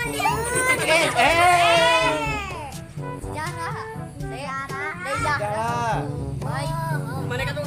Sejarah. Sejarah. Mana kata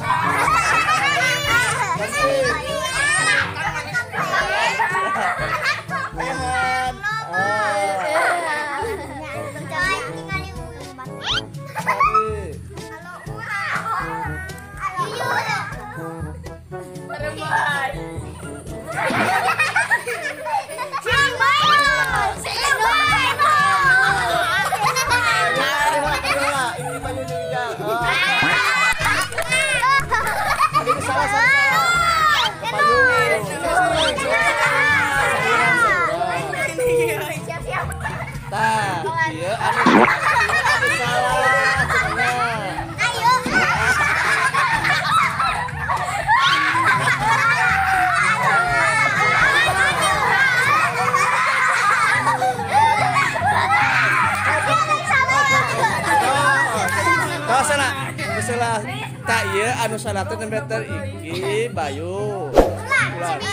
Tak iya anu salah teh nembe teh iki Bayu.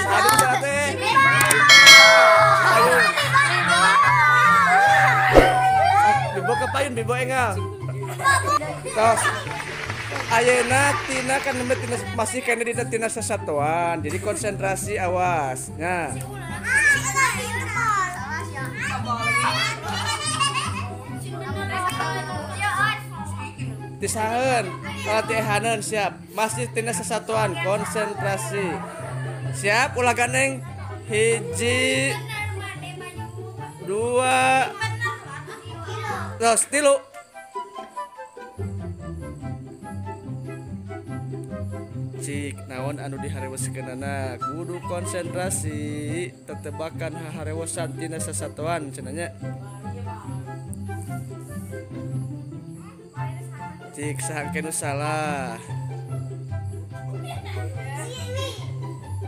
Anu salah teh. Bayu. Bibo ke payun bibo engal. Tos. Ayeuna tina kan nembe tina masih kene dina tina sasatuan. Jadi konsentrasi awas. Nah. Tisaheun, latihaneun siap. Masih tina sesatuan, konsentrasi. Siap ulah gandeng. 1 2 terus 3. Cik naon anu diharewoskeunana kudu konsentrasi tetebakan haharewosan tina sesatuan cenah nya. Cik sahangke nu salah.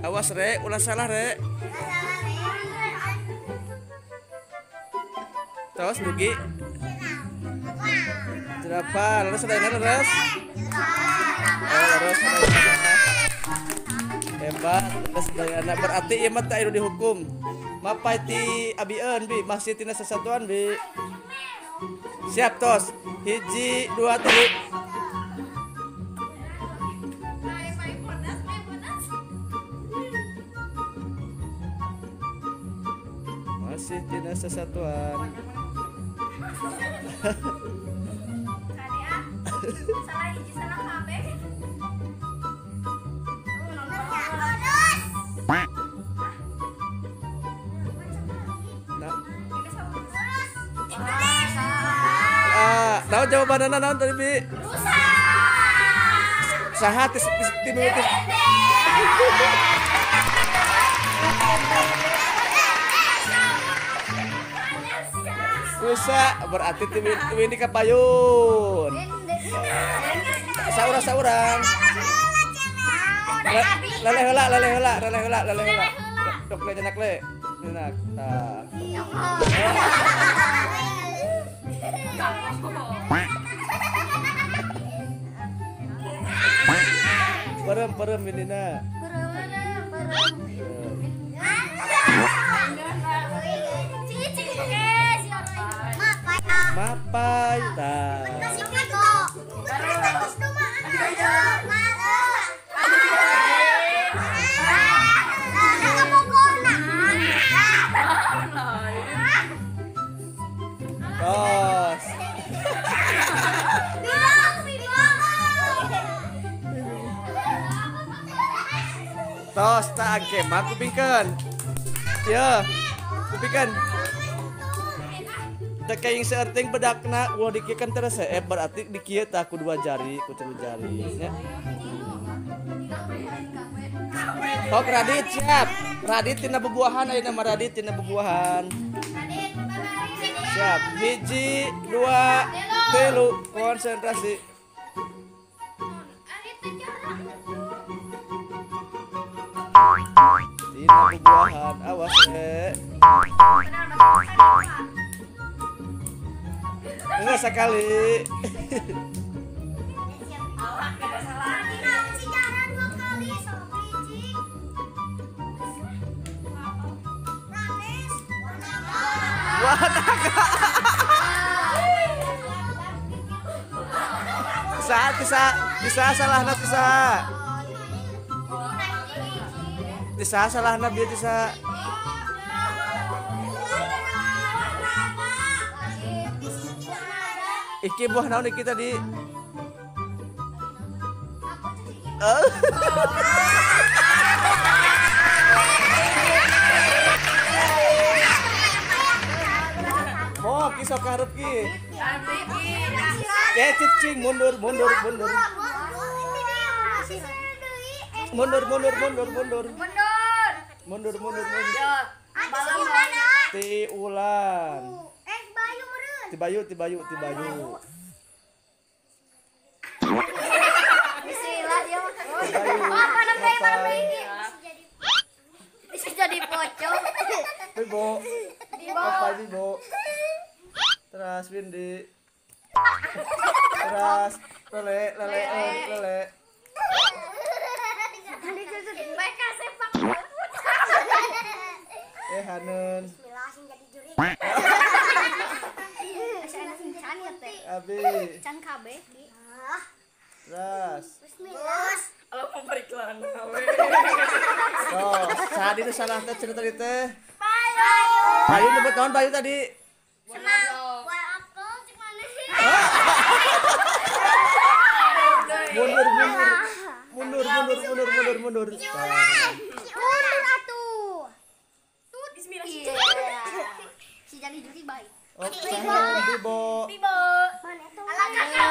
Awas re, ulah salah re. Terus dugi. Jerapah, leres sadayana leres. Oh, leres sadayana. Hebat, leres sadayana. Berarti ieu mah teu anu dihukum. Mapai ti abieun bi, masih tina sasatuan bi. Siap tos. 1 2 3. Masih tina sesatuan. Salah hiji salah kabeh. Naon jawabanana naon tadi bi? Rusa. Saha tis tinu tis. Rusa berarti tim ini kapayun. Saurang-saurang. Leleh heula, leleh heula, leleh heula, leleh heula. Dok le nyenak le. Nyenak. Tah. Perem perem ini na. Perem perem. Mapai ta. Tos. Tos tak angke mah kupingkeun. Ya, kupingkeun. Teu kayak seerting bedakna ulah dikieun terus berarti dikieu tah ku 2 jari, ku 3 jari nya. Tok Radit siap. Radit tina bebuahan ayeuna mah Radit tina bebuahan. Siap. 1 2 3 konsentrasi. Tina bebuahan awas Enggak sekali. Buah naga. Bisa salahna bisa. Bisa salahna bieu bisa. Iki buah naon iki tadi? Oh, ki sok hareup ki. Eh, cicing mundur mundur mundur. Mundur mundur mundur mundur. Mundur mundur mundur. Ti ulan. Ti Bayu ti Bayu ti Bayu. Bisa jadi pocong. Bibo. Apa Bibo? Terus Windy. Terus lele lele lele. Mereka sepak. Eh Hanun. Abi. Can KB. Terus. Kalau mau beriklan. Oh, tadi itu salah teh cerita tadi teh. Bayu. Bayu nyebut naon Bayu tadi? Senang. Buah apel cik mana? Mundur mundur. Mundur mundur mundur mundur mundur. Mundur atuh. Tut. Bismillah. Si jadi juri baik. Oke, Bibo. Bibo. Mana tuh? Alah kakak.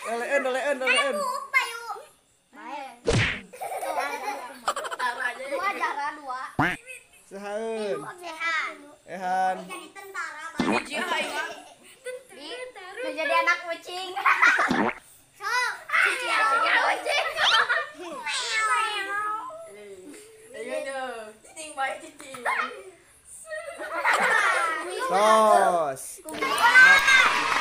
Lelean, lelean, lelean. Dua darah dua. Sehan. Ehan. Jadi tentara. Jadi anak kucing. Sok. Kucing. Tos.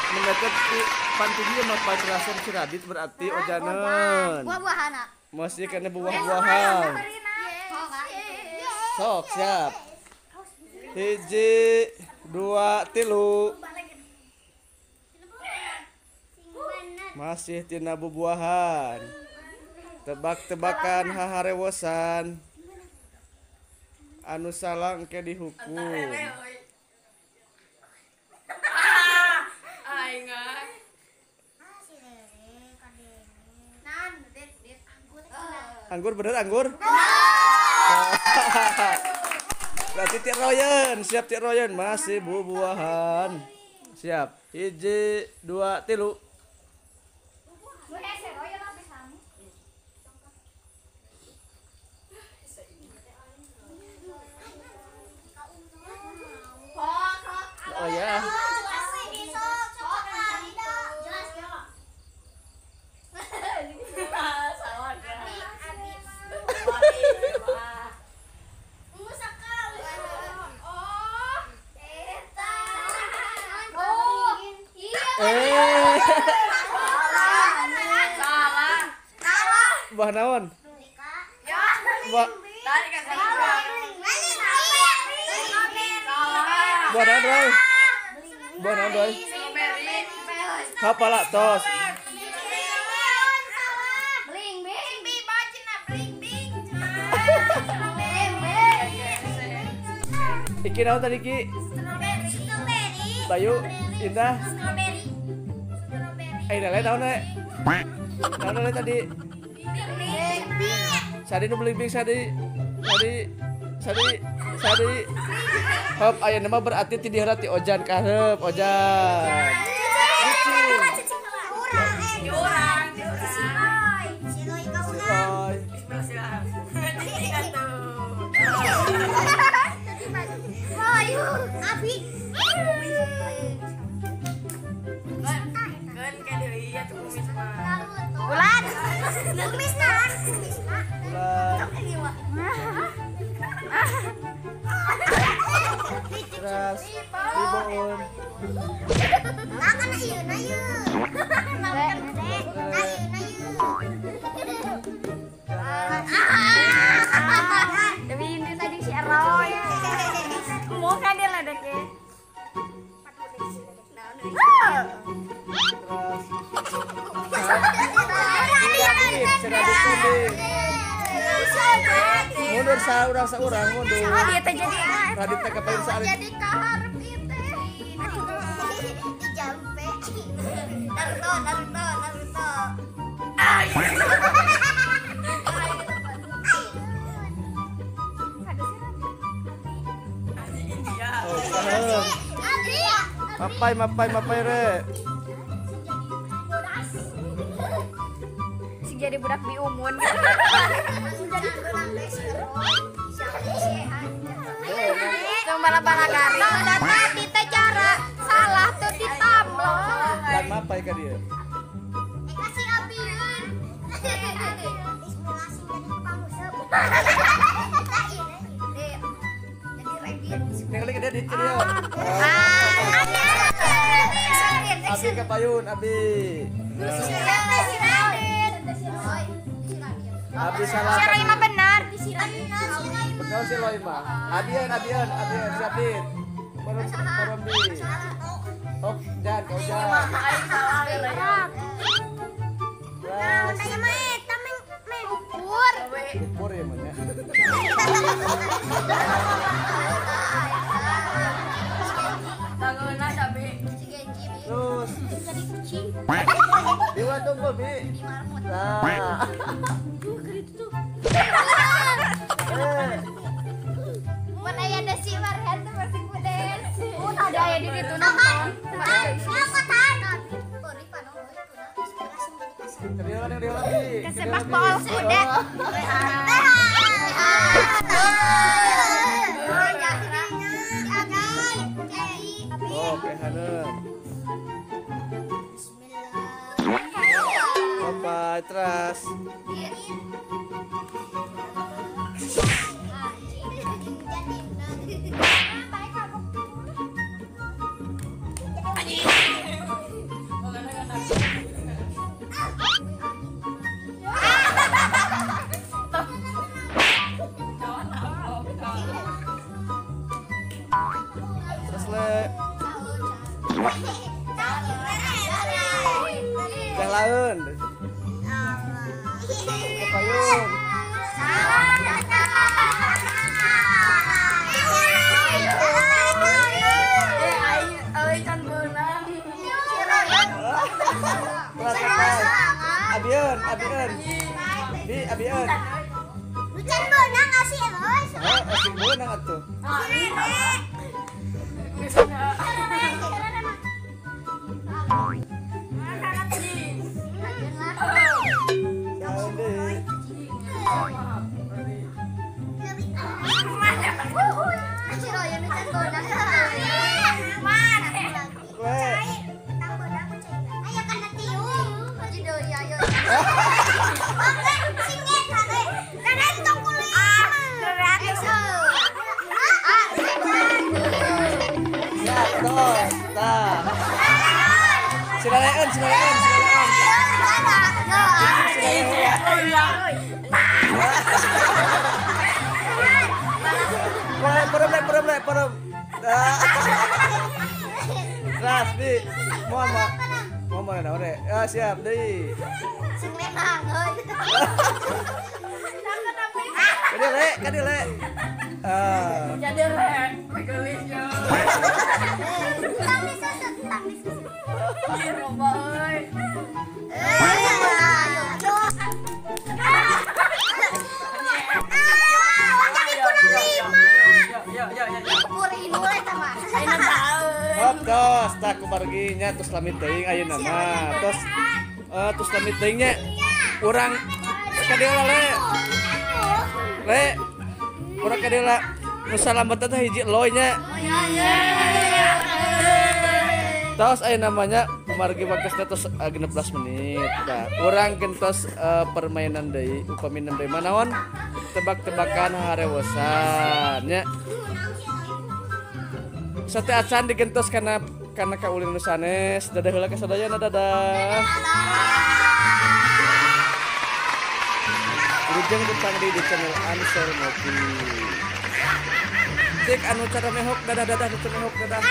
Mendekat di pantinya mah pacerasan si Radit berarti ojanan. Buah-buahan. Masih kena buah-buahan. Sok siap. 1, 2, 3. Masih tina bubuahan. Tebak-tebakan haharewosan. Anu salah engke dihukum. Anggur bener anggur. Berarti Tik Royen, siap Tik Royen masih bubuahan. Siap. 1, 2, 3. Oh ya. Buah naon? Buah. Buah naon, Roy? Buah naon, Roy? Hapala tos. Iki naon tadi Ki? Bayu, Indah. Eh, lele naon we? Naon lele tadi? Sadi nu belimbing sadi. Sadi. Sadi. Sadi. Hop aya nama berarti ti diheula ti Ojan kahareup Ojan. Cicing. Urang, Roy. Ulan. Kumisna. Ulan. Terus Riboun. Si Radit teh. Mundur saurang mundur. Dia teh jadi Radit teh kapain saalit. Jadi kaharep ieu teh. Dijampe. Naruto, Naruto, Naruto. Mapai, mapai, mapai re. Si jadi budak biumun. Bala-bala garing. Tadi teh cara salah tuh ditamlo. Lan mapai ka dia. Kasih abieun. Bismillah sing jadi tukang useup. Jadi Ningali ka dia di dia. Abi ke payun, Abi. Abi salah. Si Roy mah benar. Benar si Roy mah. Abian, abian, abian, siapin. Parom bi. Oh, jangan kau jangan. Nah, tanya mah eta meng ukur. Ukur ya mah ya. Tangguna sabi. Terus. Jadi kucing. Dewa tunggu bi. Nah. Mun aya desi marhen teh masih kudes. Oh, ada aya di ditu nonton. Kesepak bol kuda. Oke, Haneum. Bye, terus. Terus le. Teh laun. Kepayun. Abian, abian. Bi, abian. Lucan beunang asih euy. Oh, asih beunang atuh. Silalean, silalean, silalean. Parem, parem, parem. Ras, bi. Mau ma. Mau mana ore? Ah, siap deui. Sing lenang euy. Kadieu le, kadieu le. Ah. Jadi le, gelis yo. Tang disusut, tang disusut. Ih, loba euy. Tos, tak kumarginya tos lami teuing ayeuna mah. Tos tos lami teuing nya urang ka dieu le. Le. Urang ka dieu nu salamet teh hiji loy nya. Tos ayeuna mah nya kumargi waktosna tos 16 menit. Tah, urang gentos permainan deui, upaminan deui manaon? Tebak-tebakan harewosan nya. Sate acan digentos karena kaulin nu sanes. Dadah heula ka sadayana, dadah. Wilujeng tepang di channel Ansor Ngopi. Cek anu cara mehok, dadah dadah nu mehok dadah.